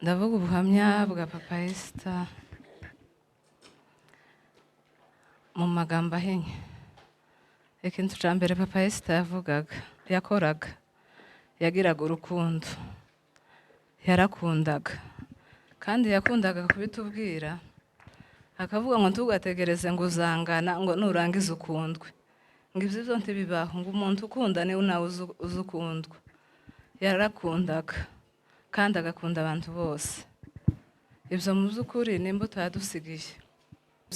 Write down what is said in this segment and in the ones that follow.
Ndavuga ubuhamya bwa Papa Esther mu magambo ahinnye. Ikintu cya mbere Papa Esther yavugaga, yakoraga, yagiraga urukundo, yarakundaga, kandi yakundaga kubitubwira, akavuga ngo ntugategereze ngo uzangana, ngo nurangiza ukundwe, ngo ibyo byo ntibibaho, ngo umuntu ukunda niwe nawe uzi ukundwa. Yarakundaga kandi agakunda abantu bose. Ibyo mu by'ukuri ni imbuto yadusigiye.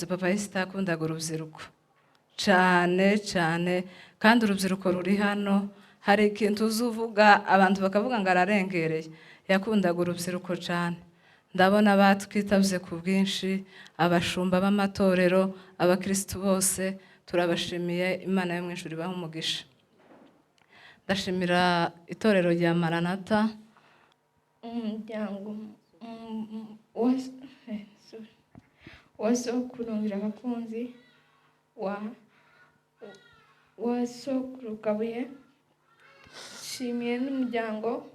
Papa Esther yakundaga urubyiruko cyane cyane, kandi urubyiruko ruri hano, hari ikintu uzuvuga abantu bakavuga ngo ararengereye. Yakundaga urubyiruko cyane. Ndabona batwitabye ku bwinshi, abashumba b'amatorero, abakristu bose, turabashimiye. Imana yo mu ijuru ibahe umugisha. Ndashimira itorero rya Maranatha. Umuryango wa sokuru Ngirabakunzi, wa sokuru Kabuye. Nshimiye n'umuryango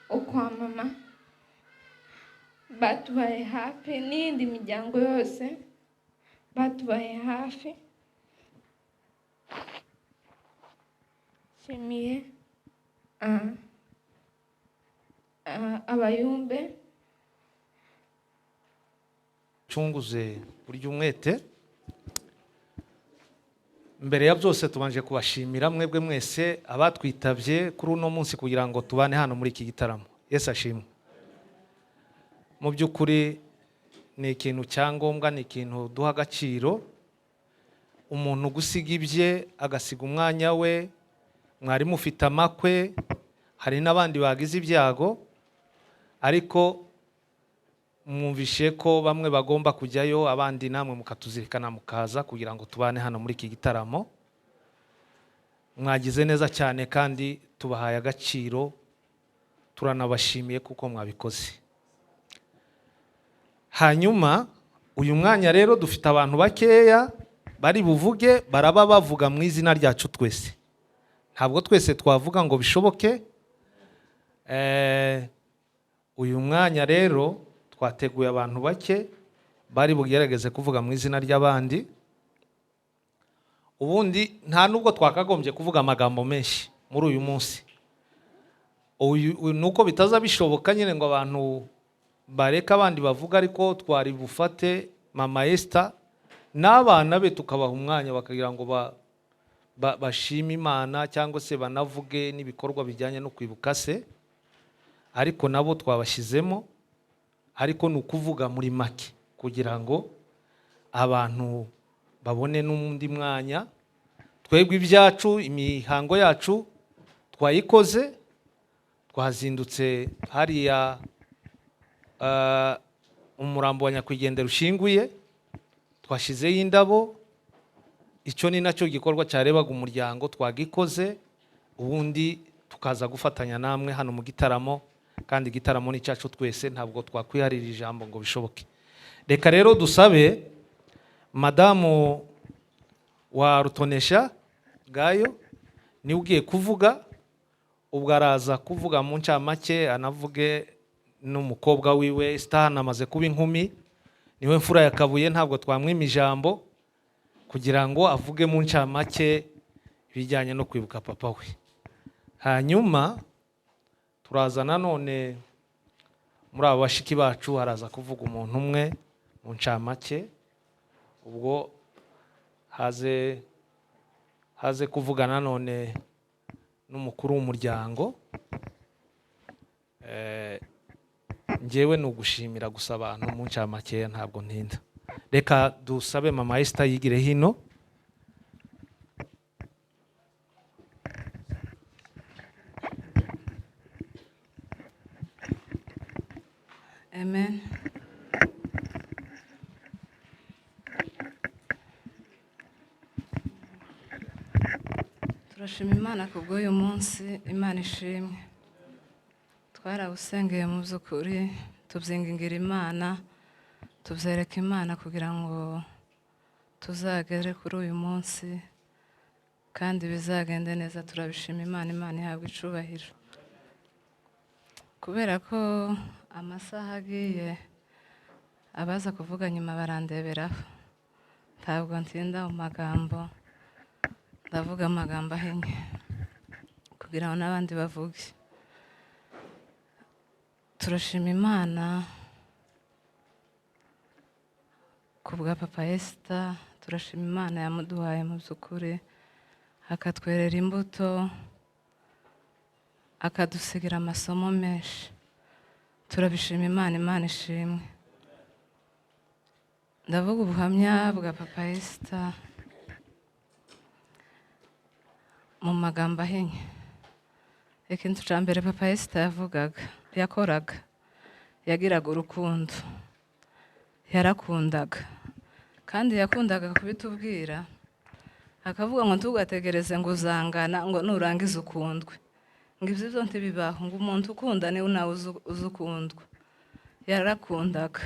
wo kwa mama batubaye hafi, n'iyindi miryango yose batubaye hafi. Nshimiye abayumbe. Cunguze burya umwete. Mbere ya byose tubanje kubashimira mwebwe mwese abatwitabye kuri uno munsi kugira ngo tubane hano muri iki gitaramo. Yesu ashimwe. Mu by'ukuri ni ikintu cyangombwa, ni ikintu duha agaciro. Umuntu gusiga ibye agasiga umwanya we, mwari mufite amakwe, hari n'abandi bagize ibyago, ariko mwumvishe ko bamwe bagomba kujyayo, abandi namwe mukatuzirikana mukaza kugira ngo tubane hano muri iki gitaramo. Mwagize neza cyane kandi tubahaye agaciro, turanabashimiye kuko mwabikoze. Hanyuma uyu mwanya rero dufite abantu bakeya bari buvuge, baraba bavuga mu izina ryacu twese. Ntabwo twese twavuga ngo bishoboke. Uyu mwanya rero twateguye abantu bake bari bugerageze kuvuga mu izina ry'abandi. Ubundi nta nubwo twakagombye kuvuga amagambo menshi muri uyu munsi. Uyu nuko bitaza bishoboka nyine ngo abantu bareke abandi bavuga, ariko twari bufate Mama Esther n'abana be tukabaha umwanya bakagira ngo bashime Imana cyangwa se banavuge n'ibikorwa bijyanye no kwibuka se, ariko nabo twabashyizemo, ariko ni ukuvuga muri make kugira ngo abantu babone n'undi mwanya. Twebwe ibyacu, imihango yacu twayikoze, twazindutse hariya umurambo wa nyakwigendera ushinguye, twashyizeho indabo. Icyo ni nacyo gikorwa cyarebaga umuryango, twagikoze, ubundi tukaza gufatanya namwe hano mu gitaramo, kandi igitaramo ni icyacu twese, ntabwo twakwiharira ijambo ngo bishoboke. Reka rero dusabe madamu wa Rutonesha Gayo, niwe ugiye kuvuga, ubwo araza kuvuga mu ncamake, anavuge n'umukobwa wiwe Esther amaze kuba inkumi, niwe mfura ya Kabuye, ntabwo twamwima ijambo kugira ngo avuge mu ncamake ibijyanye no kwibuka papa we. Hanyuma turaza nanone muri abo bashiki bacu haraza kuvuga umuntu umwe mu ncamake, ubwo haze kuvuga nanone n'umukuru w'umuryango. Njyewe ni ugushimira gusa abantu mu ncamake, ntabwo ntinda. Reka dusabe Mama Esther yigire hino. Amen. Turashima Imana kubw'uyu munsi, Imana ishimwe. Twarawusengeye mu by'ukuri, tubyingingira Imana, tubyereka Imana kugira ngo tuzagere kuri uyu munsi kandi bizagende neza. Turabishima Imana, Imana ihabwa icubahiro. Kubera ko Amasaha agiye, abaza kuvuga nyuma barandeberaho. Ntabwo ntinda mu magambo, ndavuga amagambo ahinnye kugira ngo n'abandi bavuge. Turashima Imana ku bwa Papa Esther, turashima Imana yamuduhaye mu by'ukuri, akatwerera imbuto, akadusigira amasomo menshi. Turabishima Imana, Imana ishimwe. Ndavuga ubuhamya bwa Papa Esther mu magambo ahinnye. Ikintu cya mbere Papa Esther yavugaga, yakoraga, yagiraga urukundo, yarakundaga, kandi yakundaga kubitubwira, akavuga ngo ntugategereze ngo uzangana, ngo nurangiza ukundwe, ngo ibyo byo ntibibaho, ngo umuntu ukunda niwe nawe uzi ukundwa. Yarakundaga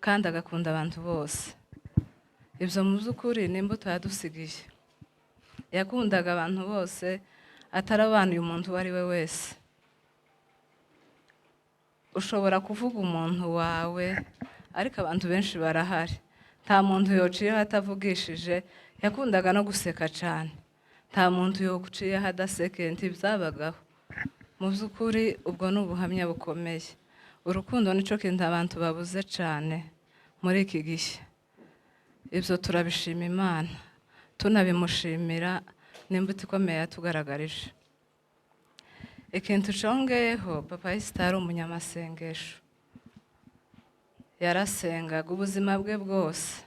kandi agakunda abantu bose. Ibyo mu by'ukuri ni imbuto yadusigiye. Yakundaga abantu bose, atarabanuye umuntu uwo ari we wese. Ushobora kuvuga umuntu wawe, ariko abantu benshi barahari. Nta muntu yociyeho atavugishije. Yakundaga no guseka cyane. Nta muntu yociyeho adaseke, ntibyabagaho. Mu by'ukuri ubwo ni ubuhamya bukomeye. Urukundo nicyo kintu abantu babuze cyane muri iki gihe. Ibyo turabishima Imana, tunabimushimira n'imbuto ikomeye yatugaragarije. Ikintu congeyeho, Papa Esther ari umunyamasengesho. Yarasengaga ubuzima bwe bwose.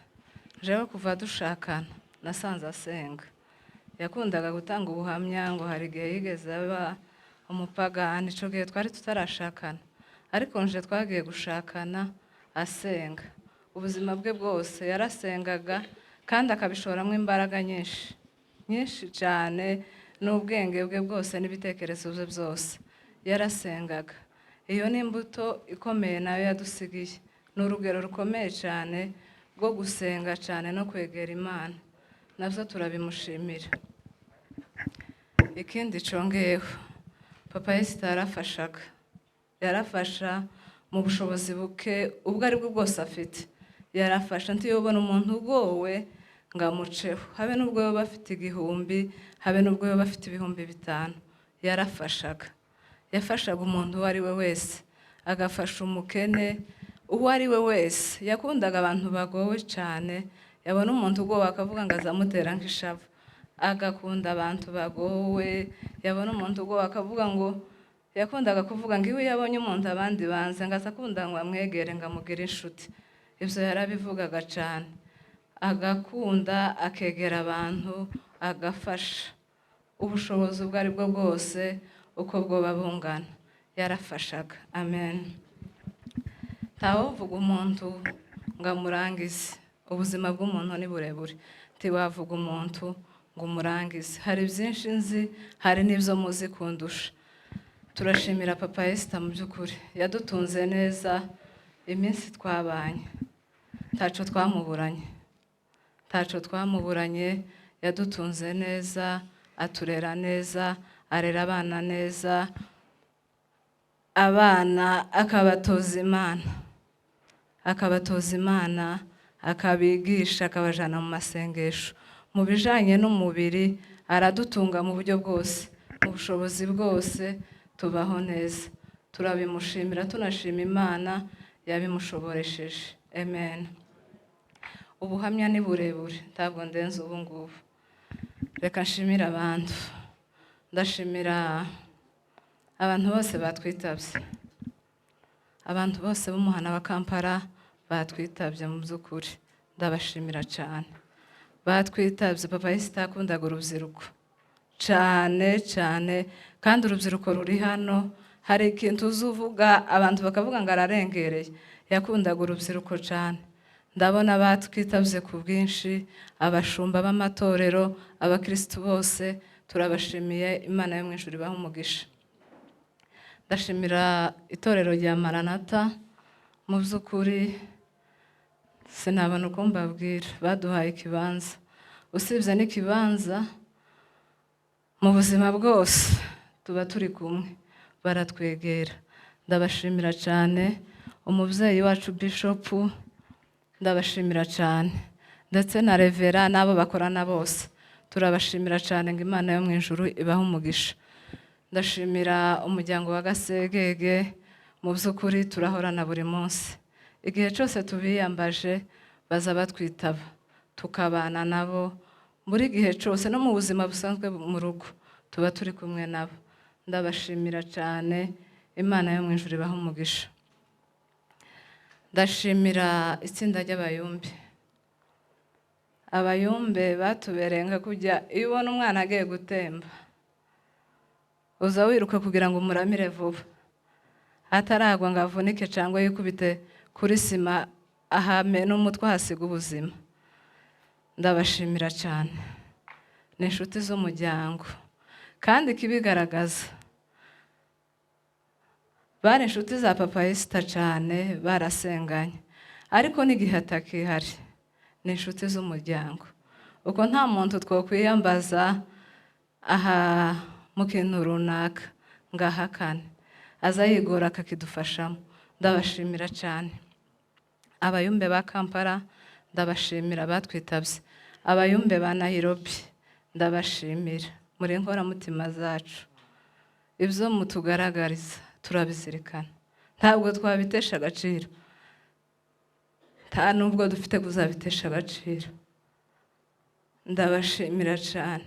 Jewe kuva dushakana nasanze asenga. Yakundaga gutanga ubuhamya ngo hari igihe yigeze aba umupagani, ico gihe twari tutarashakana, ariko nje twagiye gushakana asenga. Ubuzima bwe bwose yarasengaga kandi akabishoramo imbaraga nyinshi nyinshi cyane, n'ubwenge bwe bwose n'ibitekerezo bye byose yarasengaga. Iyo ni imbuto ikomeye nayo yadusigiye. Ni urugero rukomeye cyane rwo gusenga cyane no kwegera Imana, nabyo turabimushimira. Ikindi congeyeho, Papa Esther yarafashaga, yarafasha mu bushobozi buke ubwo ari bwo bwose afite. Yarafasha, ntiyobona umuntu ugowe ngo amuceho, habe n'ubwo yoba afite 1000, habe n'ubwo yoba afite 5000. Yarafashaga, yafashaga umuntu uwo ari we wese, agafasha umukene uwo ari we wese. Yakundaga abantu bagowe cyane, yabona umuntu ugowe akavuga ngo azamutera nk'ishavu. Agakunda abantu bagowe, yabona umuntu ugowe akavuga ngo, yakundaga kuvuga ngo iyo yabonye umuntu abandi banze ngo azakunda ngo amwegere ngo amugire inshuti. Ibyo yarabivugaga cyane. Agakunda, akegera abantu, agafasha ubushobozi ubwo ari bwo bwose uko bwoba bungana, yarafashaga. Amen. Ntawovuga umuntu ngo amurangize. Ubuzima bw'umuntu ni burebure, ntiwavuga umuntu ngo umurangize. Hari byinshi nzi, hari n'ibyo muzi kundusha. Turashimira Papa Esther mu by'ukuri, yadutunze neza iminsi twabanye, ntaco twamuburanye, ntaco twamuburanye. Yadutunze neza, aturera neza, arera abana neza, abana akabatoza Imana, akabatoza Imana, akabigisha, akabajana mu masengesho. Mu bijanye n'umubiri aradutunga mu buryo bwose, mu bushobozi bwose, tubaho neza. Turabimushimira, tunashima Imana yabimushoboresheje. Amen. Ubuhamya ni burebure, ntabwo ndenze ubu ngubu. Reka nshimire abantu. Ndashimira abantu bose batwitabye, abantu bose b'umuhana wa Kampala batwitabye. Mu by'ukuri ndabashimira cyane, batwitabye. Papa Esther akundaga urubyiruko cyane cyane, kandi urubyiruko ruri hano, hari ikintu uzuvuga abantu bakavuga ngo ararengereye. Yakundaga urubyiruko cyane. Ndabona batwitabye ku bwinshi, abashumba b'amatorero, abakirisitu bose turabashimiye. Imana yo mu ijuru ibahe umugisha. Ndashimira itorero rya Maranata. Mu by'ukuri sinabona uko mbabwira, baduhaye ikibanza. Usibye n'ikibanza, mu buzima bwose tuba turi kumwe, baratwegera. Ndabashimira cyane umubyeyi wacu Bishop, ndabashimira cyane ndetse na Revera n'abo bakorana bose, turabashimira cyane ngo Imana yo mu ijuru ibahe umugisha. Ndashimira umuryango wa Gasegege, mu by'ukuri turahorana buri munsi, igihe cyose tubiyambaje baza batwitaba, tukabana nabo buri gihe cyose, no mu buzima busanzwe mu rugo tuba turi kumwe nabo. Ndabashimira cyane, Imana yo mu ijuru ibahe umugisha. Ndashimira itsinda ry'abayumbe. Abayumbe batubereye nka kujya iyo ubona umwana agiye gutemba uza wiruka kugira ngo umuramire vuba, ataragwa ngo avunike cyangwa yikubite kuri sima ahame n'umutwe ahasiga ubuzima. Ndabashimira cyane, ni inshuti z'umuryango kandi ikibigaragaza bari inshuti za Papa Esther cyane, barasenganye, ariko n'igihe atakihari ni inshuti z'umuryango. Uko nta muntu twokwiyambaza aha mu kintu runaka ngahakane, aza yigora akakidufashamo. Ndabashimira cyane abayumbe ba Kampala, ndabashimira batwitabye, abayumbe ba Nairobi ndabashimira, muri inkoramutima zacu, ibyo mutugaragariza turabizirikana, ntabwo twabitesha agaciro, nta nubwo dufite kuzabitesha agaciro. Ndabashimira cyane.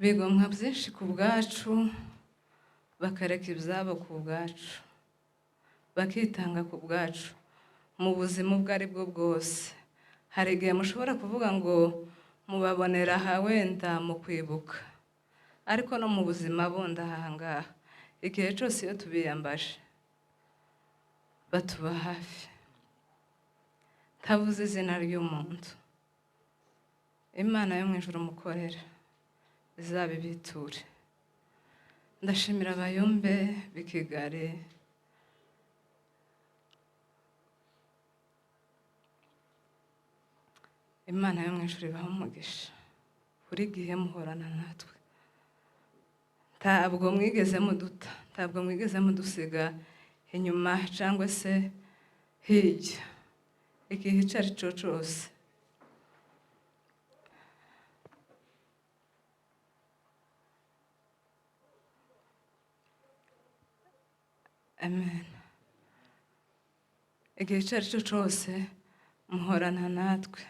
Bigomwa byinshi ku bwacu, bakareka ibyabo ku bwacu, bakitanga ku bwacu mu buzima ubwo ari bwo bwose. Hari igihe mushobora kuvuga ngo mubabonera aha wenda mu kwibuka, ariko no mu buzima bundi aha ngaha igihe cyose iyo tubiyambaje batuba hafi. Ntavuze izina ry'umuntu, Imana yo mu ijuru mukorera izabibiture. Ndashimira abayumbe b'i Kigali, Imana yo mu ijuru ibahe umugisha, buri gihe muhorana natwe, ntabwo mwigeze muduta, ntabwo mwigeze mudusiga inyuma cyangwa se hirya, igihe icyo ari cyo cyose. Amen. Igihe icyo ari cyo cyose muhorana natwe.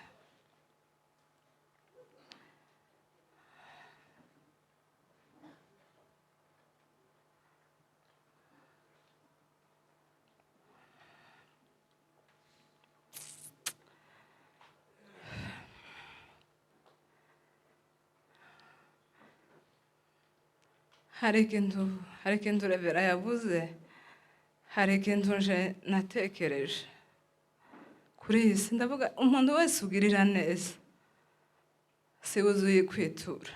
Hari ikintu Revera yavuze, hari ikintu nje natekereje kuri iyi si. Ndavuga umuntu wese ugirira neza si wuzuye kwitura.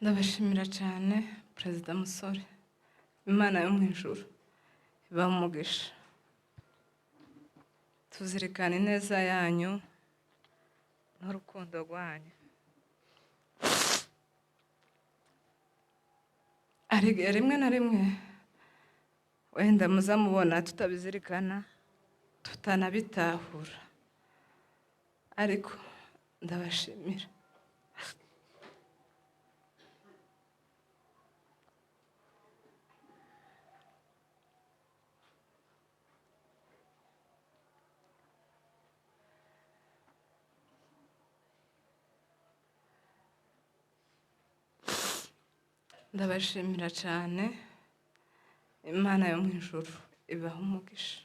Ndabashimira cyane Perezida Musore, Imana yo mu ijuru ibahe umugisha. Tuzirikana ineza yanyu n'urukundo rwanyu. Hari igihe rimwe na rimwe wenda muzamubona tutabizirikana, tutanabitahura, ariko ndabashimira. Ndabashimira cyane, Imana yo mu ijuru ibaha umugisha.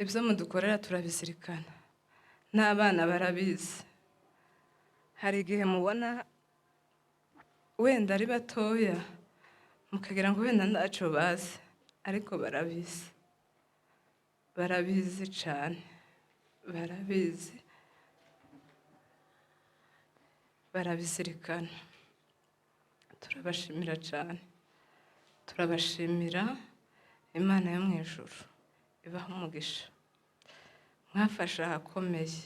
Ibyo mudukorera turabizirikana, n'abana barabizi. Hari igihe mubona wenda ari batoya mukagira ngo wenda ntacyo bazi, ariko barabizi, barabizi cyane, barabizi, barabizirikana. Turabashimira cyane, turabashimira. Imana yo mu ijuru ibaha umugisha. Mwafashe ahakomeye,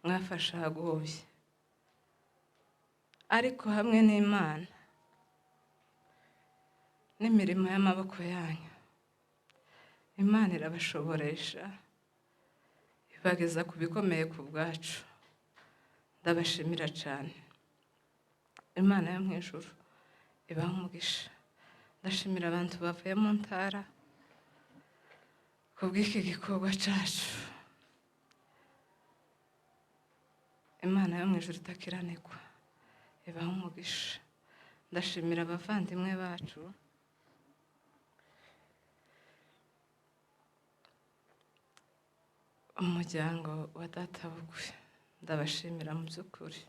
mwafashe ahagoye, ariko hamwe n'Imana n'imirimo y'amaboko yanyu, Imana irabashoboresha, ibageza ku bikomeye ku bwacu. Ndabashimira cyane, Imana yo mu ijuru ibaha umugisha. Ndashimira abantu bavuye mu ntara kubw'iki gikorwa cyacu. Imana yo mu ijuru itakiranirwa ibaha umugisha. Ndashimira abavandimwe bacu umuryango wa databukwe, ndabashimira mu by'ukuri,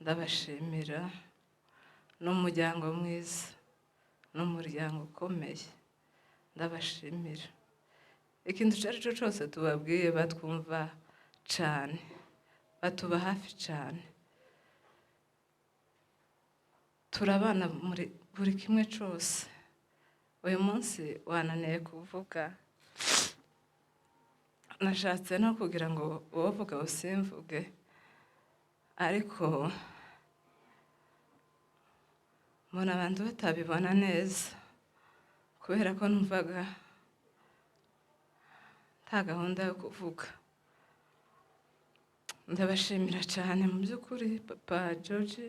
ndabashimira. N'umuryango mwiza, n'umuryango ukomeye, ndabashimira. Ikintu icyo ari cyo cyose tubabwiye batwumva cyane, batuba hafi cyane. Turabana muri buri kimwe cyose. Uyu munsi wananiye kuvuga, nashatse no kugira ngo uwovuga usimvuge, ariko mbona abantu batabibona neza kubera ko numvaga nta gahunda yo kuvuga. Ndabashimira cyane mu by'ukuri, papa George,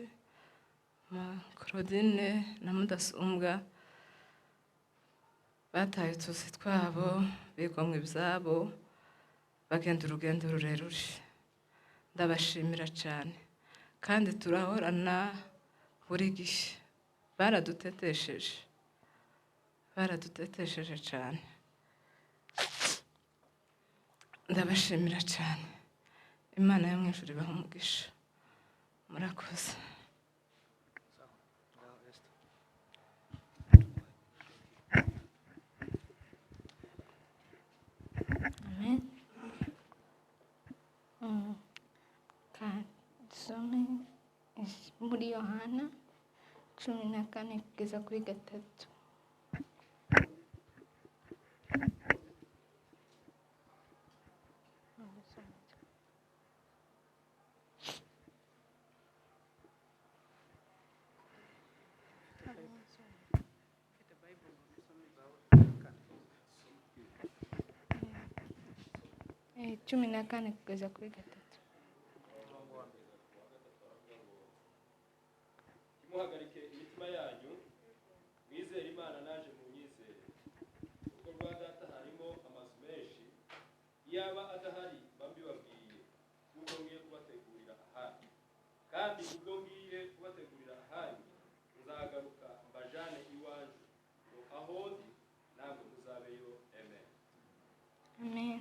ma Claudine na Mudasumbwa bataye utuzi twabo, bigomwa ibyabo, bagenda urugendo rurerure. Ndabashimira cyane, kandi turahorana buri gihe. Baradutetesheje, baradutetesheje cyane. Ndabashimira cyane. Imana yo mu ijuru ibahe umugisha. Murakoze. Amen. Dusome muri Yohana 14 kugeza kuri 3. 14 kugeza kuri 3. Ntimuhagarike imitima yanyu, mwizere Imana naje munyizere. Urugo rwa data harimo amazu menshi, iyaba adahari mba mbibabwiye, kuko ngiye kubategurira ahandi. Kandi ubwo ngiye kubategurira ahandi, nzagaruka mbajane iwanjye, ngo aho ndi namwe muzabeyo. Amen. Amen.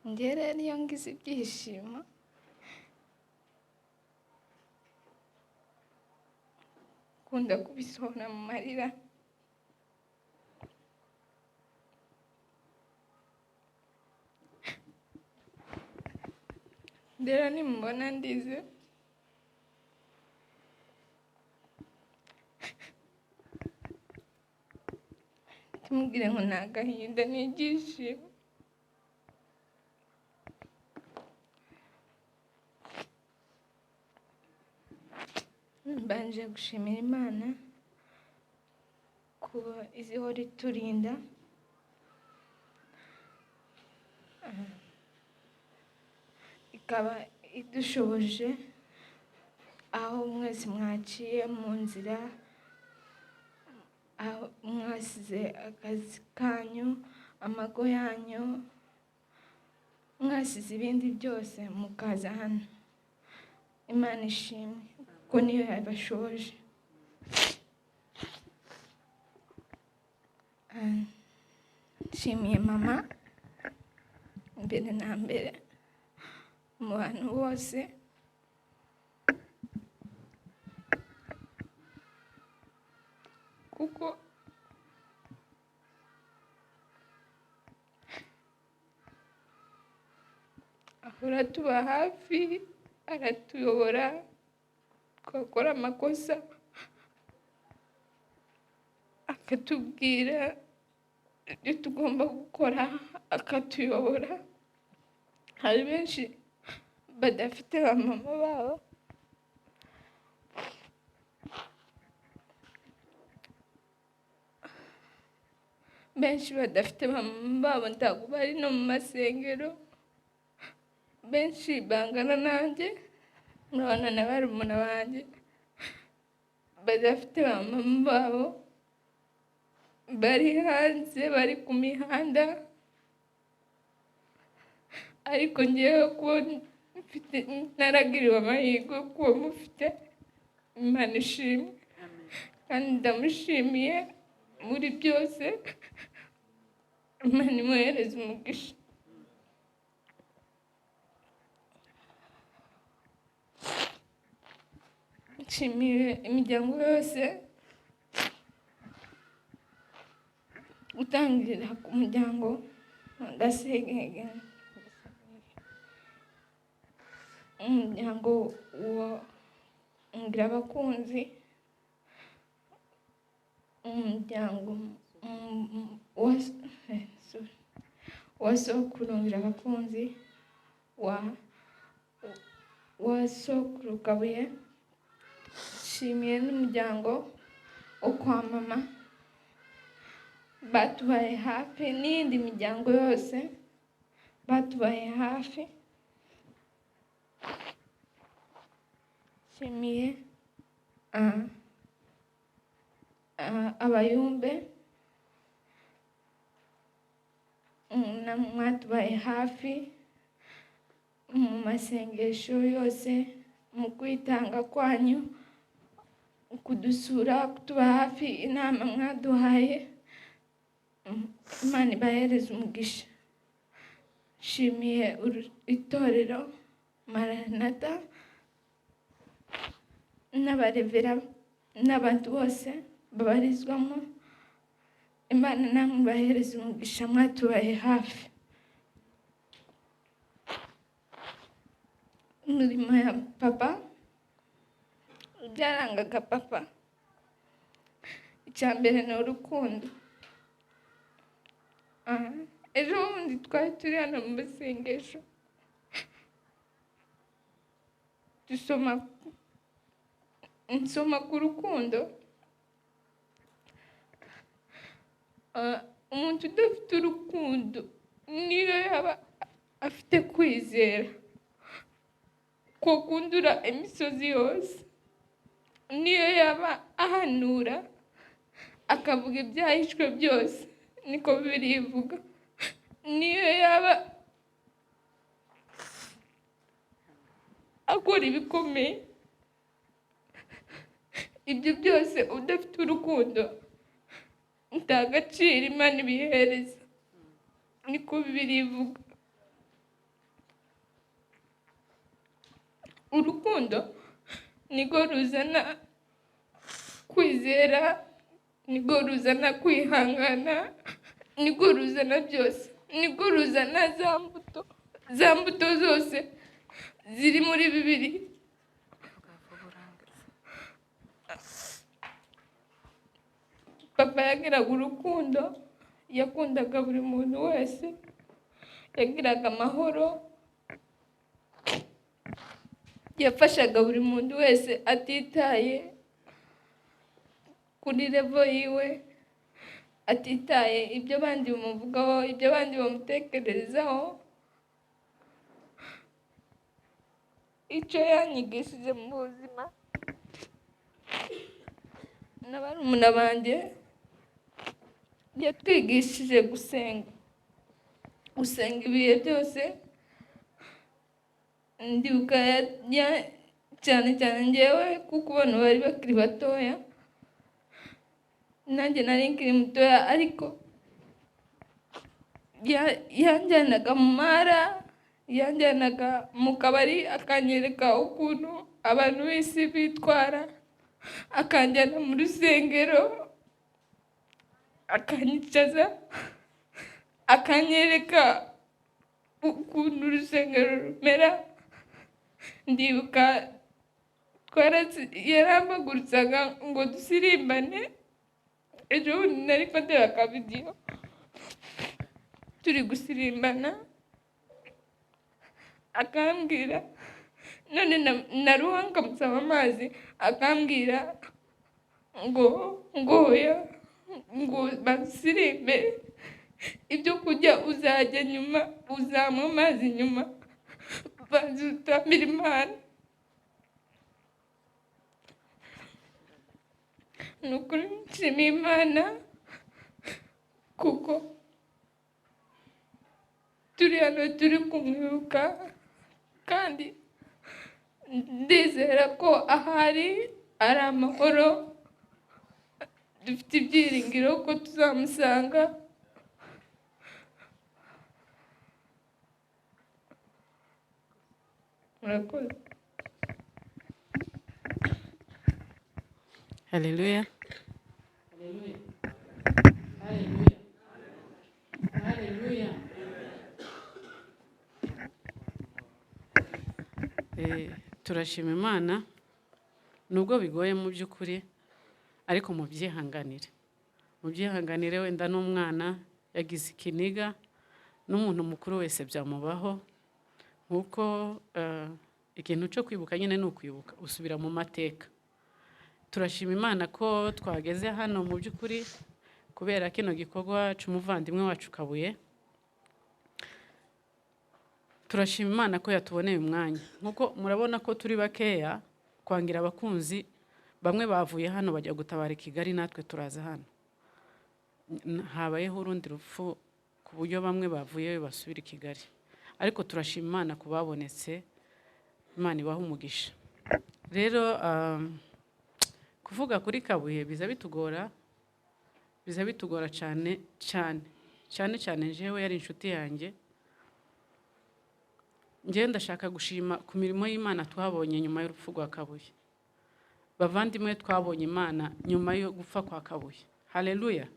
Njye rero iyo ngize ibyishimo nkunda kubisohora mu marira. Rero nimubona ndize tumubwire ngo ni agahinda, ni ibyishimo. Mbanje gushimira Imana kuba izihora iturinda, ikaba idushoboje aho mwese mwaciye mu nzira, aho mwasize akazi kanyu, Amago yanyu mwasize ibindi byose mukaza hano. Imana ishimwe kuko niyo yabashoje. Nshimiye mama mbere na mbere mu bantu bose. Kuko ahora tuba hafi, aratuyobora, twakora amakosa akatubwira ibyo tugomba gukora, akatuyobora. Hari benshi badafite ba mama babo, benshi badafite ba mama babo, ntabwo bari no mu masengero, benshi bangana nanjye, murabona na barumuna banjye badafite ba mama babo, bari hanze, bari ku mihanda. Ariko ngewe kuba mfite, naragiriwe amahirwe yo kuba mufite, Imana ishimwe kandi ndamushimiye muri byose. Imana imuhereze umugisha. Nshimiye imiryango yose, gutangirira ku muryango Gasegege, umuryango wa Ngirabakunzi, umuryango wa sokuru Ngirabakunzi, wa sokuru Kabuye. Nshimiye n'umuryango wo kwa mama batubaye hafi, n'iyindi miryango yose batubaye hafi. Nshimiye abayumbe mwatubaye hafi mu masengesho yose, mu kwitanga kwanyu, kudusura, kutuba hafi, inama mwaduhaye, Imana ibahereze umugisha. Nshimiye itorero Maranatha n'abarevera n'abantu bose babarizwamo, Imana namwe ibahereze umugisha, mwatubaye hafi. Imirimo ya papa, byarangaga papa, icya mbere ni urukundo. Ejo bundi twari turi hano mu masengesho, nsoma ku rukundo. Umuntu udafite urukundo niyo yaba afite kwizera ko kundura imisozi yose, niyo yaba ahanura akavuga ibyahishwe byose, niko Bibiliya ivuga, niyo yaba akora ibikomeye, ibyo byose udafite urukundo nta gaciro Imana ibihereza, niko Bibiliya ivuga. Urukundo niko ruzana kwizera, niko ruzana kwihangana, niko ruzana byose, niko ruzana za mbuto zose ziri muri Bibiliya. Papa yagiraga urukundo, yakundaga buri muntu wese, yagiraga amahoro, yafashaga buri muntu wese atitaye kuri level yiwe, atitaye ibyo abandi bamuvugaho, ibyo abandi bamutekerezaho. Icyo yanyigishije mu buzima na barumuna banjye, yatwigishije gusenga. Gusenga ibihe byose. Ndibuka cyane cyane njyewe, kuko abantu bari bakiri batoya, nanjye nari nkiri mutoya, ariko yanjyanaga mu mara, yanjyanaga mu kabari, akanyereka ukuntu abantu b'isi bitwara, akanjyana mu rusengero, akanyicaza, akanyereka ukuntu urusengero rumera. Ndibuka yarampagurutsaga ngo dusirimbane. Ejo bundi nari ndeba akavidiyo turi gusirimbana, akambwira none naruha nkamusaba amazi, akambwira ngo oya, ngo basirimbe, ibyo kurya uzajya nyuma, uzanywa amazi nyuma, banza utambire Imana. Ni ukuri nshimiye Imana kuko turi hano turi kumwibuka, kandi ndizera ko ahari ari amahoro, dufite ibyiringiro ko tuzamusanga. Murakoze. Haleluya. Haleluya. Haleluya. Haleluya. Turashima Imana nubwo bigoye mu by'ukuri, ariko mubyihanganire. Mubyihanganire, wenda n'umwana yagize ikiniga, n'umuntu mukuru wese byamubaho. Nkuko ikintu cyo kwibuka nyine ni ukwibuka, usubira mu mateka. Turashima Imana ko twageze hano mu by'ukuri kubera kino gikorwa c'umuvandimwe wacu Kabuye. Turashima Imana ko yatuboneye umwanya. Nkuko murabona ko turi bakeya, kwangira abakunzi bamwe bavuye hano bajya gutabara Kigali, natwe turaza hano. Habayeho urundi rupfu ku buryo bamwe bavuye basubira i Kigali, ariko turashima Imana kubabonetse, Imana ibaha umugisha. Rero kuvuga kuri Kabuye biza bitugora, biza bitugora cyane cyane cyane cyane. Njyewe yari inshuti yanjye. Njyewe ndashaka gushima ku mirimo y'Imana twabonye nyuma y'urupfu rwa Kabuye. Bavandimwe, twabonye Imana nyuma yo gupfa kwa Kabuye. Haleluya,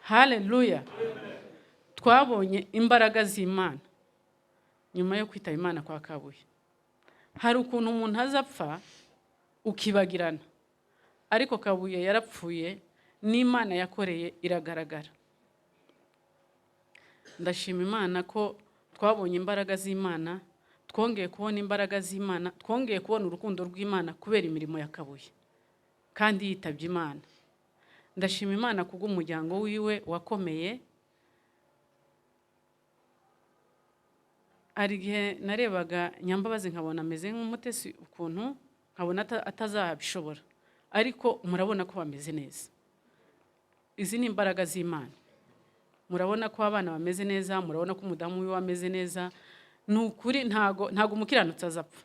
haleluya. Twabonye imbaraga z'Imana nyuma yo kwitaba Imana kwa Kabuye. Hari ukuntu umuntu azapfa ukibagirana, ariko Kabuye yarapfuye n'Imana yakoreye iragaragara. Ndashima Imana ko twabonye imbaraga z'Imana, twongeye kubona imbaraga z'Imana, twongeye kubona urukundo rw'Imana kubera imirimo ya Kabuye kandi yitabye Imana. Ndashima Imana kubw'umuryango wiwe wakomeye. Hari igihe narebaga Nyambabazi nkabona ameze nk'umutesi ukuntu, nkabona atazabishobora, ariko murabona ko bameze neza. Izi ni imbaraga z'Imana. Murabona ko abana bameze neza, murabona ko umudamu wiwe ameze neza. Ni ukuri ntago umukiranutsi azapfa.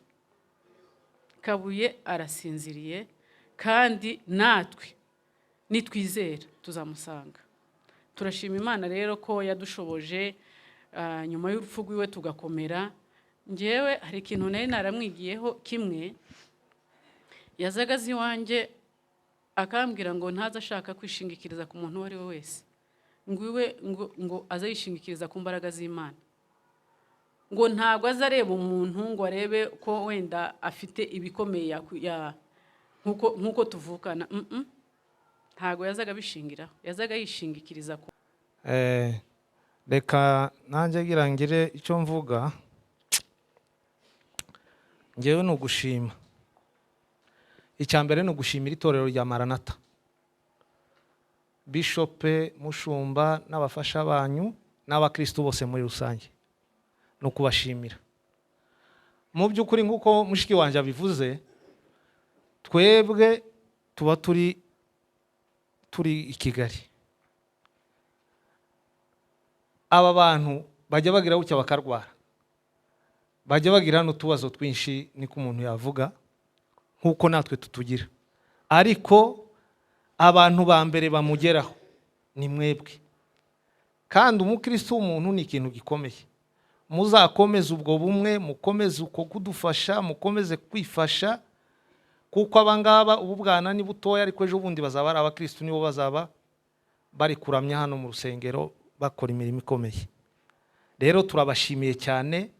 Kabuye arasinziriye, kandi natwe nitwizera tuzamusanga. Turashima Imana rero ko yadushoboje nyuma y'urupfu rwiwe tugakomera. Njyewe hari ikintu nari naramwigiyeho kimwe, yazaga azi iwanjye akambwira ngo ntaza ashaka kwishingikiriza ku muntu uwo ari we wese, ngo iwe ngo aze yishingikiriza ku mbaraga z'Imana, ngo ntabwo aza areba umuntu ngo arebe ko wenda afite ibikomeye nkuko tuvukana. Ntabwo yazaga abishingiraho, yazaga yishingikiriza ku. Reka nanjye ngira ngire icyo mvuga. Njyewe ni ugushima. Icya mbere ni ugushimira itorero rya Maranatha, Bishope Mushumba n'abafasha banyu n'abakristo bose muri rusange, ni ukubashimira. Mu by'ukuri nk'uko mushiki wanjye abivuze, twebwe tuba turi i Kigali. Aba bantu Bajya bagira gutya bakarwara, bajya bagira n'utubazo twinshi, niko umuntu yavuga, nk'uko natwe tutugira. Ariko abantu ba mbere bamugeraho ni mwebwe. Kandi umukristo w'umuntu ni ikintu gikomeye. Muzakomeze ubwo bumwe, mukomeze uko kudufasha, mukomeze kwifasha, kuko abangaba ubu bwana ni butoya, ariko ejo bundi bazaba ari abakristo, nibo bazaba bari kuramya hano mu rusengero, bakora imirimo ikomeye. Rero turabashimiye cyane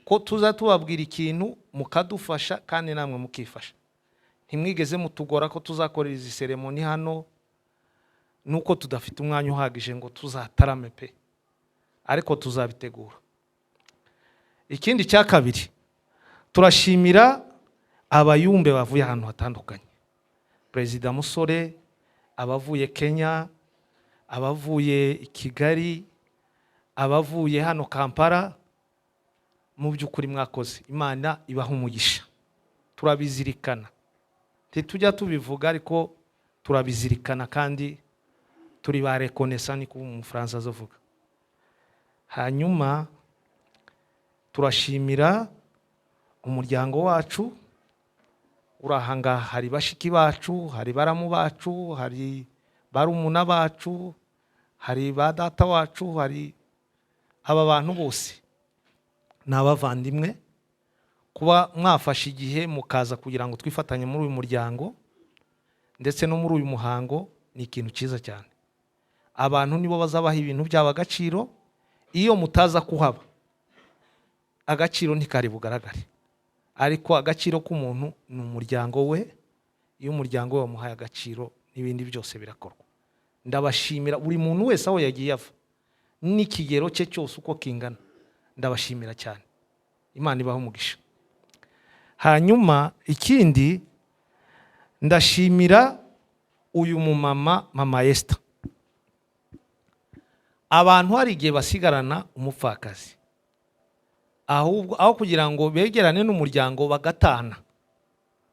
ko tuza tubabwira ikintu mukadufasha, kandi namwe mukifasha. Ntimwigeze mutugora ko tuzakorera izi cérémonie hano, nuko tudafite umwanya uhagije ngo tuzatarame pe, ariko tuzabitegura. Ikindi cya kabiri, turashimira abayumbe bavuye ahantu hatandukanye, Perezida Musore, abavuye Kenya, abavuye i Kigali, abavuye hano Kampala. Mu by'ukuri mwakoze, Imana ibaha umugisha. Turabizirikana, ntitujya tubivuga ariko turabizirikana, kandi turi ba reconnaissants, niko umufaransa azavuga. Hanyuma turashimira umuryango wacu uri aha ngaha. Hari bashiki bacu, hari baramu bacu, hari barumuna bacu, hari ba data wacu, hari aba bantu bose ni abavandimwe. Kuba mwafashe igihe mukaza kugira ngo twifatanye muri uyu muryango ndetse no muri uyu muhango ni ikintu cyiza cyane. Abantu nibo bazabaha ibintu byabo agaciro. Iyo mutaza kuhaba, agaciro ntikari bugaragare. Ariko agaciro k'umuntu ni umuryango we. Iyo umuryango we wamuhaye agaciro, n'ibindi byose birakorwa. Ndabashimira buri muntu wese aho yagiye ava n'ikigero cye cyose uko kingana, ndabashimira cyane. Imana ibahe umugisha. Hanyuma ikindi, ndashimira uyu mumama, Mama Esther. Abantu hari igihe basigarana umupfakazi, ahubwo aho kugira ngo begerane n'umuryango bagatana.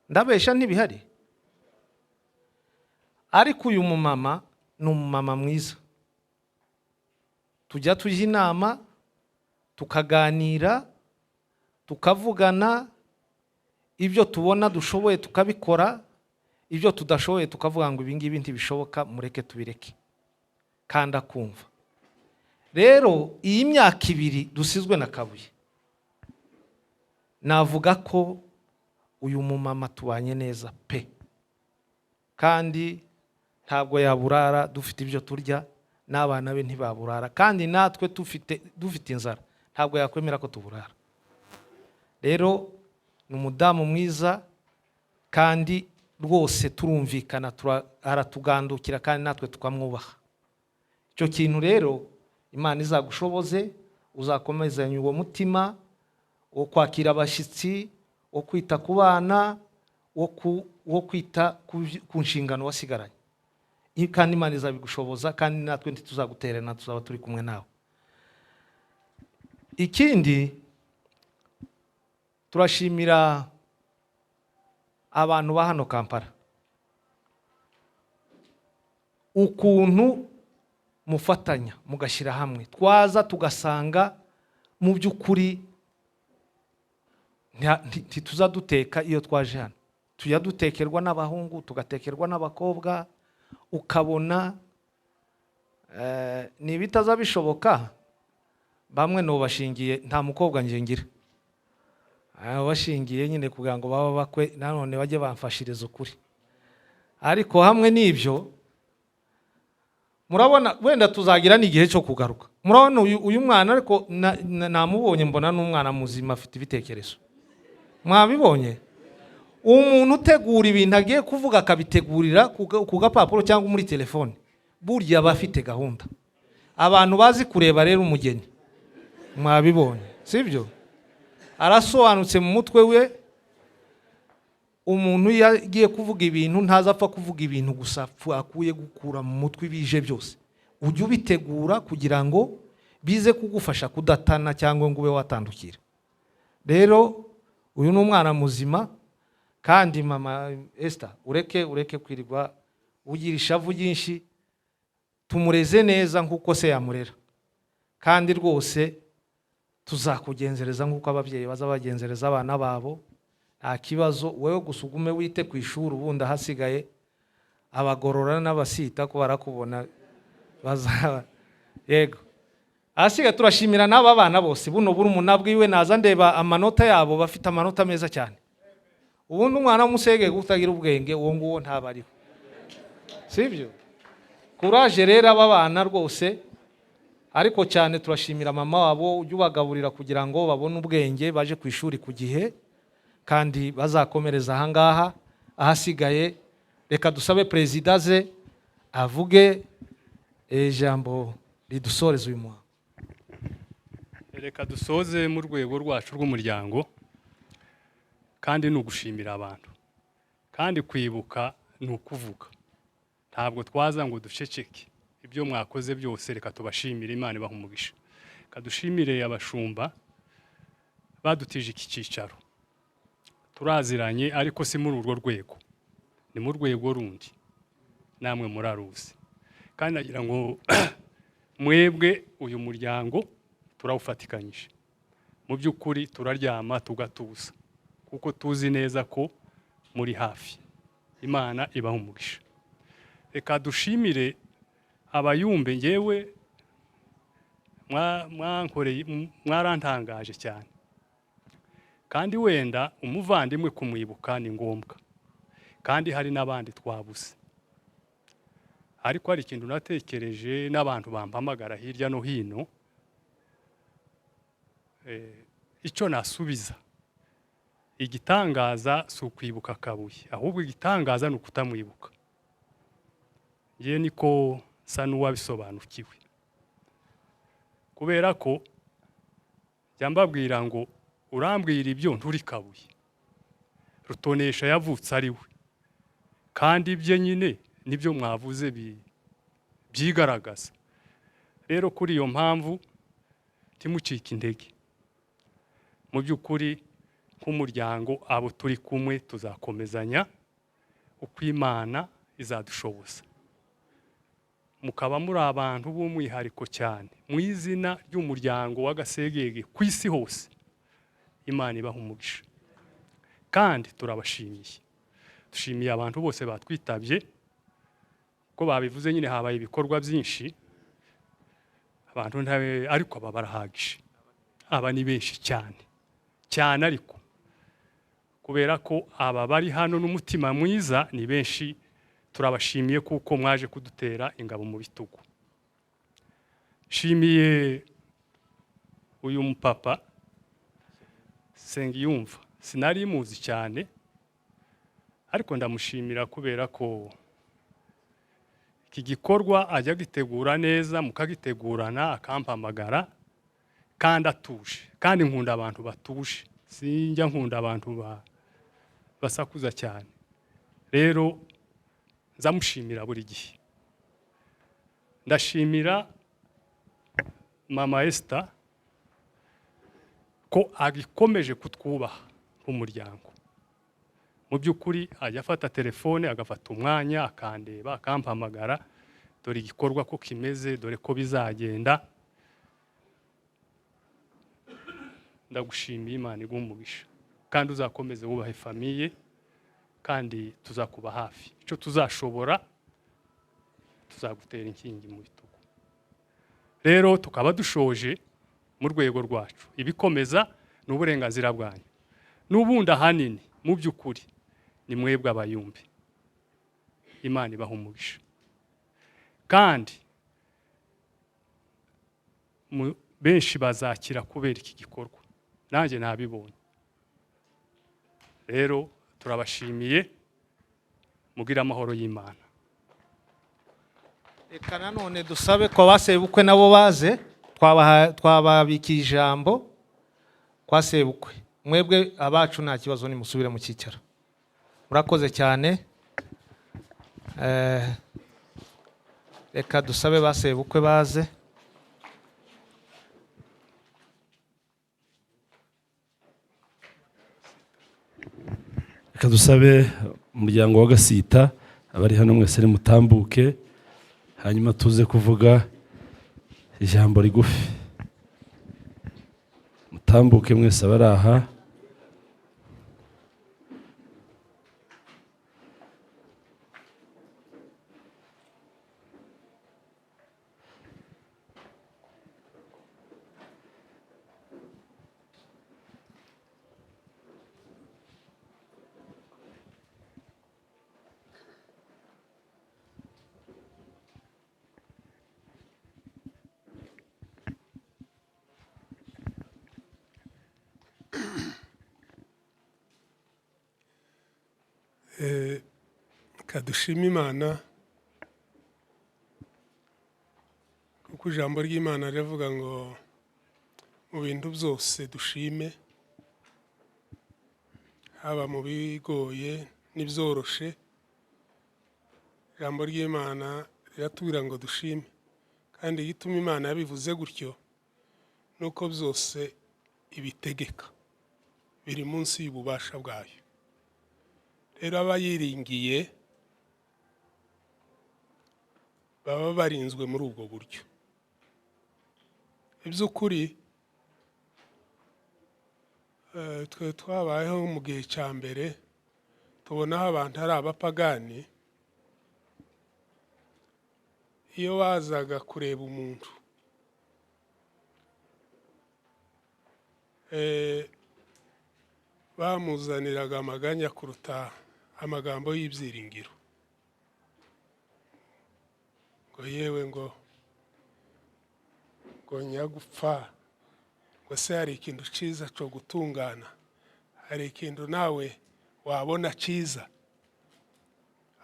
Ndabesha? Ntibihari? Ariko uyu mumama ni umumama mwiza. Tujya tujya inama, tukaganira, tukavugana. Ibyo tubona dushoboye tukabikora, ibyo tudashoboye tukavuga ngo ibi ngibi ntibishoboka, mureke tubireke, kandi akumva. Rero iyi myaka 2 dusizwe na Kabuye, navuga ko uyu mumama tubanye neza pe, kandi ntabwo yaburara dufite ibyo turya, n'abana be ntibaburara, kandi natwe dufite inzara ntabwo yakwemera ko tuburara. Rero ni umudamu mwiza, kandi rwose turumvikana, aratugandukira kandi natwe tukamwubaha. Icyo kintu rero Imana izagushoboze, uzakomezanya uwo mutima wo kwakira abashyitsi, wo kwita ku bana, wo kwita ku nshingano wasigaranye. Kandi Imana izabigushoboza, kandi natwe ntituzagutererana, tuzaba turi kumwe nawe. Ikindi, turashimira abantu ba hano Kampala ukuntu mufatanya, mugashyira hamwe. Twaza tugasanga mu by'ukuri ntituza duteka. Iyo twaje hano tujya dutekerwa n'abahungu, tugatekerwa n'abakobwa, ukabona ni ibitaza bishoboka. Bamwe bashingiye, nta mukobwa nge ngira, bashingiye nyine kugira ngo babe bakwe, nanone bajye bamfashiriza ukuri. Ariko hamwe n'ibyo, murabona wenda tuzagira n'igihe cyo kugaruka. Murabona uyu mwana, ariko namubonye mbona n'umwana muzima, afite ibitekerezo. Mwabibonye, umuntu utegura ibintu agiye kuvuga, akabitegurira ku gapapuro cyangwa muri telefone, burya aba afite gahunda. Abantu bazi kureba rero umugeni, mwabibonye, sibyo? Arasobanutse mu mutwe we. Umuntu iyo agiye kuvuga ibintu, ntaza apfa kuvuga ibintu gusa akuye gukura mu mutwe. Ibije byose ujye ubitegura kugira ngo bize kugufasha kudatana cyangwa ngo ube watandukira. Rero uyu ni umwana muzima. Kandi Mama Esther, ureke kwirirwa ugira ishavu ryinshi. Tumureze neza nk'uko se yamurera, kandi rwose. Tuzakugenzereza nk'uko ababyeyi baza bagenzereza abana babo. Nta kibazo, wowe gusa ugume wite ku ishuri, ubundi ahasigaye abagorora n'abasita ko barakubona bazaba. Yego, ahasigaye turashimira n'aba bana bose, buno burumuna bwiwe. Naza ndeba amanota yabo, bafite amanota meza cyane. Ubundi umwana w'umusegege utagira ubwenge, uwo nguwo ntaba ariho, sibyo? Kuraje rero aba bana rwose, ariko cyane turashimira mama wabo ujya ubagaburira kugira ngo babone ubwenge, baje ku ishuri ku gihe kandi bazakomereza ahangaha. Ahasigaye reka dusabe perezida ze avuge ijambo ridusoreza uyu muhango. Reka dusoze mu rwego rwacu rw'umuryango, kandi ni ugushimira abantu, kandi kwibuka ni ukuvuga. Ntabwo twaza ngo duceceke ibyo mwakoze byose. Reka tubashimire, Imana ibaha umugisha. Reka dushimire abashumba badutije iki cyicaro. Turaziranye, ariko si muri urwo rwego, ni mu rwego rundi, namwe muraruzi. Kandi nagira ngo mwebwe uyu muryango turawufatikanyije. Mu by'ukuri turaryama tugatuza kuko tuzi neza ko muri hafi. Imana ibaha umugisha. Reka dushimire abayumbe. Ngewe mwankoreye, mwarantangaje cyane. Kandi wenda umuvandimwe kumwibuka ni ngombwa, kandi hari n'abandi twabuze. Ariko hari ikintu natekereje n'abantu bampamagara hirya no hino, icyo nasubiza: igitangaza si ukwibuka Kabuye, ahubwo igitangaza ni ukutamwibuka. Ngewe niko nsa n'uwabisobanukiwe, kubera ko jya mbabwira ngo urambwira ibyo nturi Kabuye. Rutonesha yavutse ari we, kandi ibye nyine nibyo mwavuze byigaragaza. Rero kuri iyo mpamvu ntimucike intege. Mu by'ukuri nk'umuryango abo turi kumwe tuzakomezanya uko Imana izadushoboza. Mukaba muri abantu b'umwihariko cyane mu izina ry'umuryango w'Agasegege ku isi hose. Imana ibaha umugisha, kandi turabashimiye. Dushimiye abantu bose batwitabye. Ko babivuze nyine, habaye ibikorwa byinshi, abantu ntabe, ariko aba barahagije, aba ni benshi cyane cyane. Ariko kubera ko aba bari hano n'umutima mwiza ni benshi, turabashimiye kuko mwaje kudutera ingabo mu bitugu. Nshimiye uyu mupapa Sengiyumva, sinari muzi cyane, ariko ndamushimira kubera ko iki gikorwa ajya agitegura neza, mukagitegurana, akampamagara kandi atuje. Kandi nkunda abantu batuje, sinjya nkunda abantu basakuza cyane. Rero nzamushimira buri gihe. Ndashimira mama Esther ko agikomeje kutwubaha nk'umuryango. Mu by'ukuri ajya afata telefone, agafata umwanya, akandeba, akampamagara: "Dore igikorwa ko kimeze, dore ko bizagenda." Ndagushimiye, Imana iguhe umugisha, kandi uzakomeze wubahe famille, kandi tuzakuba hafi. Icyo tuzashobora tuzagutera inkingi mu bitugu. Rero tukaba dushoje mu rwego rwacu. Ibikomeza ni uburenganzira bwanyu. N'ubundi ahanini mu by'ukuri ni mwebwe abayumbi. Imana ibaha umugisha, kandi benshi bazakira kubera iki gikorwa, nanjye nabibonye. Rero turabashimiye, mugire amahoro y'Imana. Reka nanone dusabe kwa basebukwe nabo baze, twababikiye ijambo kwa sebukwe. Mwebwe abacu nta kibazo, nimusubire mu cyicaro. Murakoze cyane. Reka dusabe basebukwe baze. Reka dusabe umuryango wa Gasita, abari hano mwese nimutambuke, hanyuma tuze kuvuga ijambo rigufi. Mutambuke mwese abari aha. Kadushima Imana, kuko ijambo ry'Imana rivuga ngo mu bintu byose dushime, haba mu bigoye n'ibyoroshe. Ijambo ry'Imana riratubwira ngo dushime, kandi igituma Imana yabivuze gutyo nuko byose ibitegeka biri munsi y'ububasha bwayo. Rero abayiringiye baba barinzwe muri ubwo buryo. Iby'ukuri twe twabayeho mu gihe cya mbere, tubonaho abantu ari abapagani. Iyo bazaga kureba umuntu bamuzaniraga amaganya kuruta amagambo y'ibyiringiro, ngo yewe ngo nyagupfa, ngo se hari ikintu cyiza cyo gutungana, hari ikintu nawe wabona cyiza.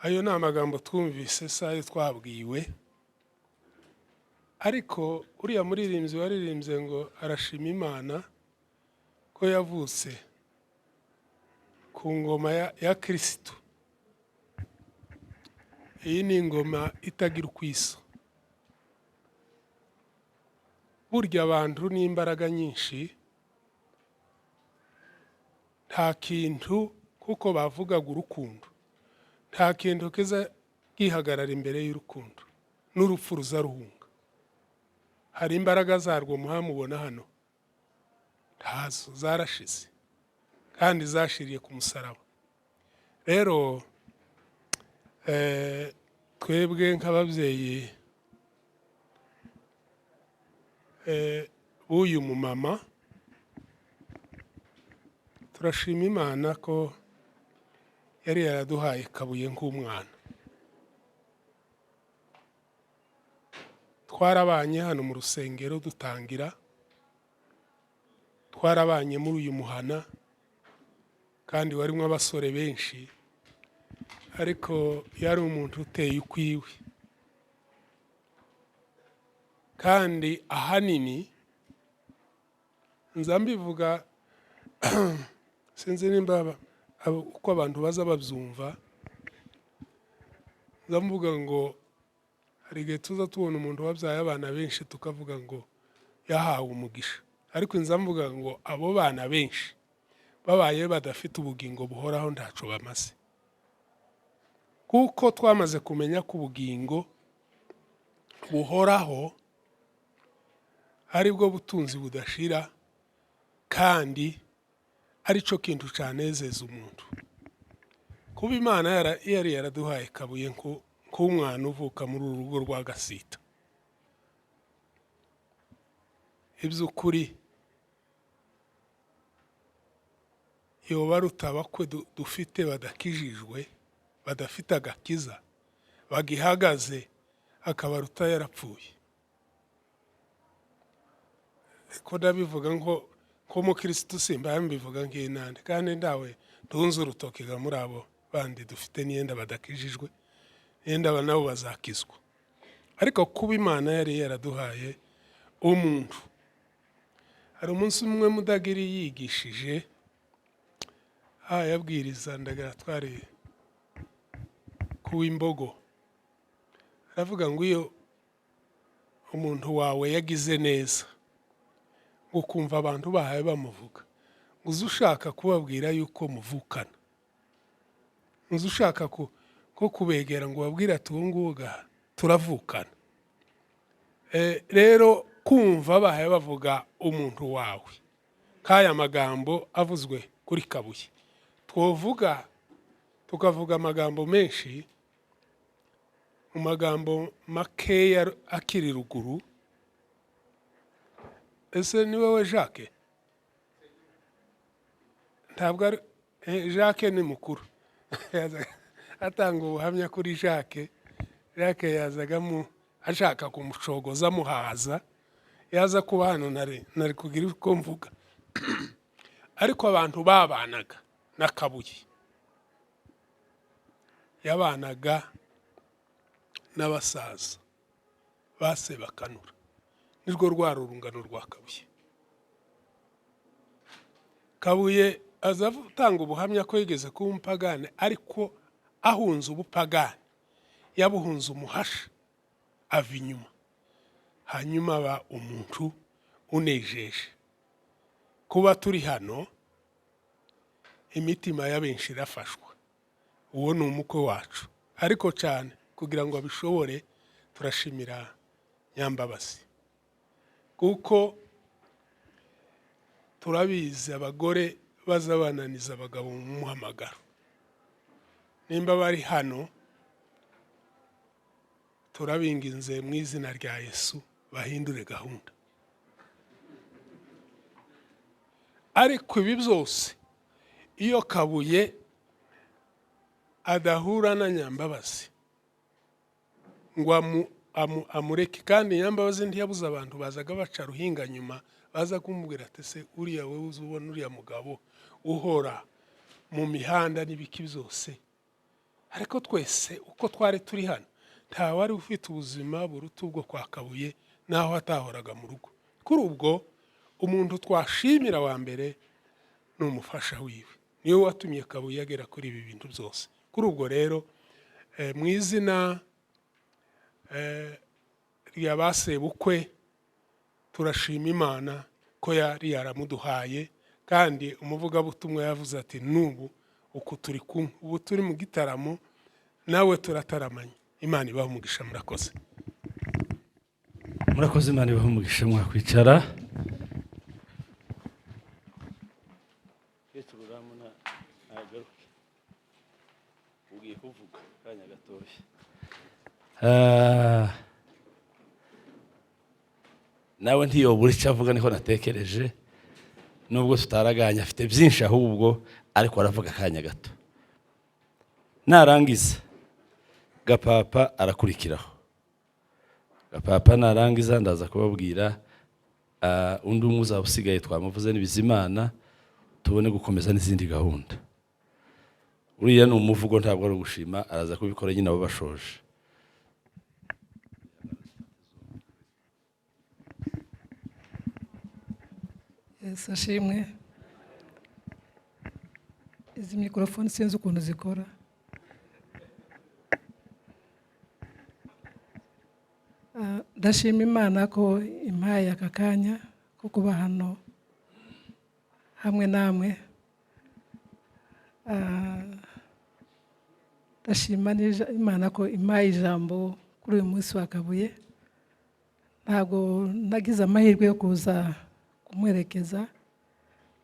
Ayo ni amagambo twumvise, si ayo twabwiwe. Ariko uriya muririmbyi waririmbye ngo arashima Imana ko yavutse ku ngoma ya Kristo. Iyi ni ingoma itagira uko isa. Burya abantu n'imbaraga nyinshi, nta kintu, kuko bavugaga urukundo, nta kintu kiza gihagarara imbere y'urukundo, n'urupfu ruzaruhunga. Hari imbaraga zarwo muhamubona hano, ntazo, zarashize kandi zashiriye ku musaraba. Rero twebwe nk'ababyeyi b'uyu mumama turashima Imana ko yari yaraduhaye Kabuye nk'umwana. Twarabanye hano mu rusengero dutangira, twarabanye muri uyu muhana, kandi warimo abasore benshi, ariko yari umuntu uteye ukwiwe. Kandi ahanini nza mbivuga, sinzi nimba uko abantu baza babyumva, nza mvuga ngo hari igihe tuza tubona umuntu wabyaye abana benshi tukavuga ngo yahawe umugisha, ariko nza mvuga ngo abo bana benshi babaye badafite ubugingo buhoraho ntaco bamaze. Kuko twamaze kumenya ko ubugingo buhoraho aribwo butunzi budashira, kandi arico kintu canezeza umuntu. Kuba Imana yari yaraduhaye Kabuye nk'umwana uvuka muri uru rugo rwa Gasita, iby'ukuri yoba rutabakwe dufite badakijijwe, badafite agakiza, bagihagaze, akaba ruta yarapfuye. Ko ndabivuga nko mukristo simba mbivuga nk'inande, kandi ndawe ntunze urutoki muri abo bandi dufite n'iyenda badakijijwe, n'iyenda nabo bazakizwa. Ariko kuba Imana yari yaraduhaye umuntu, hari umunsi umwe Mudagiri yigishije, yabwiriza ndagara twari ku Imbogo, aravuga ngo iyo umuntu wawe yagize neza, ngo ukumva abantu bahaye bamuvuga, ngo uze ushaka kubabwira yuko muvukana, uze ushaka ko kubegera ngo ubabwire ati ubu ngubu turavukana. Rero kumva bahaye bavuga umuntu wawe K'aya magambo avuzwe kuri Kabuye, twovuga tukavuga amagambo menshi, mu magambo makeya akiri ruguru. Ese ni wowe Jacques? Ntabwo ari Jacques, ni mukuru. Atanga ubuhamya kuri Jacques. Jacques yazagamo ashaka kumucogoza, amuhaza. Yaza kuba hano nari kugira uko mvuga. Ariko abantu babanaga na Kabuye, yabanaga n'abasaza ba Sebakanura, nirwo rwari urungano rwa Kabuye. Kabuye aza atanga ubuhamya ko yigeze kuba umupagani, ariko ahunze ubupagani yabuhunze umuhasha ava inyuma, hanyuma aba umuntu unejeje. Kuba turi hano, imitima ya benshi irafashwa. Uwo ni umukwe wacu, ariko cyane kugira ngo abishobore turashimira Nyambabazi, kuko turabizi abagore baza bananiza abagabo mu muhamagaro. Nimba bari hano, turabinginze mu izina rya Yesu bahindure gahunda. Ariko ibi byose, iyo Kabuye adahura na Nyambabazi ngo amureke, kandi Nyambabazi ntiyabuze abantu bazaga baca ruhinga nyuma, baza kumubwira ati: "Se uriya wowe uzi ubona uriya mugabo uhora mu mihanda n'ibiki byose?" Ariko twese uko twari turi hano, nta wari ufite ubuzima buruta ubwo kwa Kabuye, naho atahoraga mu rugo. Kuri ubwo umuntu twashimira wa mbere ni umufasha wiwe, niwe watumye Kabuye agera kuri ibi bintu byose. Kuri ubwo rero, mu izina rya ba sebukwe, turashima Imana ko yari yaramuduhaye. Kandi umuvugabutumwa yavuze ati: "N'ubu uku turi kumwe, ubu turi mu gitaramo nawe turataramanye." Imana ibaha umugisha, murakoze. Murakoze, Imana ibahe umugisha. Mwakwicara. Ntagaruke, ugiye kuvuga akanya gatoya. Nawe ntiyobura icyo avuga, niko natekereje, nubwo tutaraganya. Afite byinshi ahubwo, ariko aravuga akanya gato. Narangiza Gapapa arakurikiraho. Gapapa narangiza ndaza kubabwira undi umwe uzaba usigaye, twamuvuze n'Ibizimana, tubone gukomeza n'izindi gahunda. Uriya ni umuvugo, ntabwo ari ugushima, araza kubikora nyine abo bashoje. Yesu ashimwe. Izi mikorofone sinzi ukuntu zikora. Ndashima Imana ko impaye aka kanya ko kuba hano hamwe namwe. Ndashima Imana ko impaye ijambo kuri uyu munsi wa Kabuye. Ntabwo nagize amahirwe yo kuza kumwerekeza,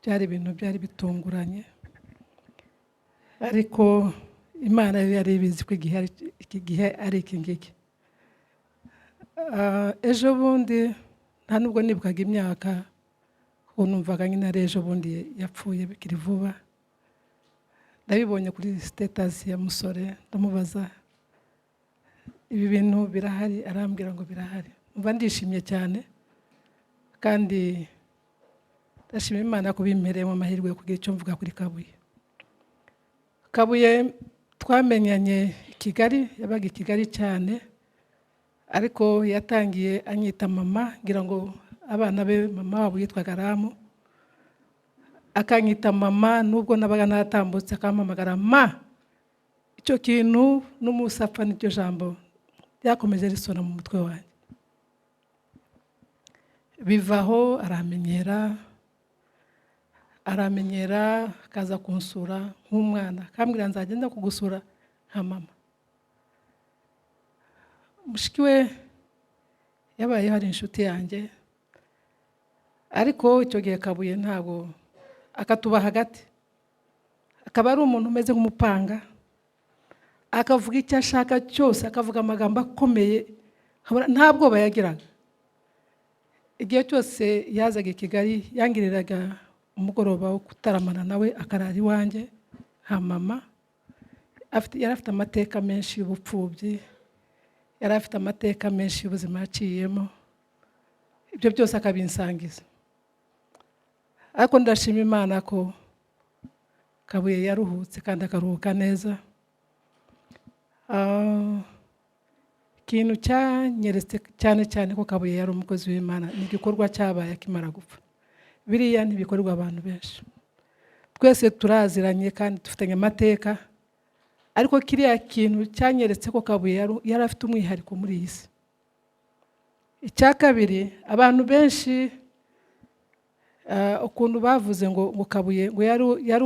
byari ibintu byari bitunguranye, ariko Imana yo yari ibizi ko iki gihe ari iki ngiki. Ejo bundi nta nubwo nibukaga imyaka, kuko numvaga nyine ari ejo bundi yapfuye bikiri vuba. Ndabibonye kuri status ya Musore, ndamubaza ibi bintu birahari, arambwira ngo birahari. Mba ndishimye cyane, kandi ndashima Imana ko bimpereye mu mahirwe yo kugira icyo mvuga kuri Kabuye. Kabuye twamenyanye i Kigali, yabaga i Kigali cyane, ariko yatangiye anyita mama, ngira ngo abana be mama wabo yitwaga Ramu, akanyita mama nubwo nabaga natambutse akampamagara ma. Icyo kintu n'umunsi apfa n'iryo jambo ryakomeje risona mu mutwe wanjye. Bivaho aramenyera, akaza kunsura nk'umwana, akambwira nzagenda kugusura nka mama. Mushiki we yabaye hari inshuti yanjye, Ariko icyo gihe Kabuye ntabwo akatuba hagati, akaba ari umuntu umeze nk'umupanga, akavuga icyo ashaka cyose, akavuga amagambo akomeye, nkabona nta bwoba yagiraga. Igihe cyose yazaga i Kigali, yangiriraga umugoroba wo gutaramana nawe, akarara iwanjye nka mama. Yari afite amateka menshi y'ubupfubyi, yari afite amateka menshi y'ubuzima yaciyemo, ibyo byose akabinsangiza. Ariko ndashima Imana ko Kabuye yaruhutse kandi akaruhuka neza. Ikintu cyanyeretse cyane cyane ko Kabuye yari umukozi w'Imana ni igikorwa cyabaye akimara gupfa. Biriya ntibikorerwa abantu benshi. Twese turaziranye kandi dufitanye amateka, ariko kiriya kintu cyanyeretse ko Kabuye yari afite umwihariko muri iyi si. Icya kabiri, abantu benshi ukuntu bavuze ngo Kabuye ngo yari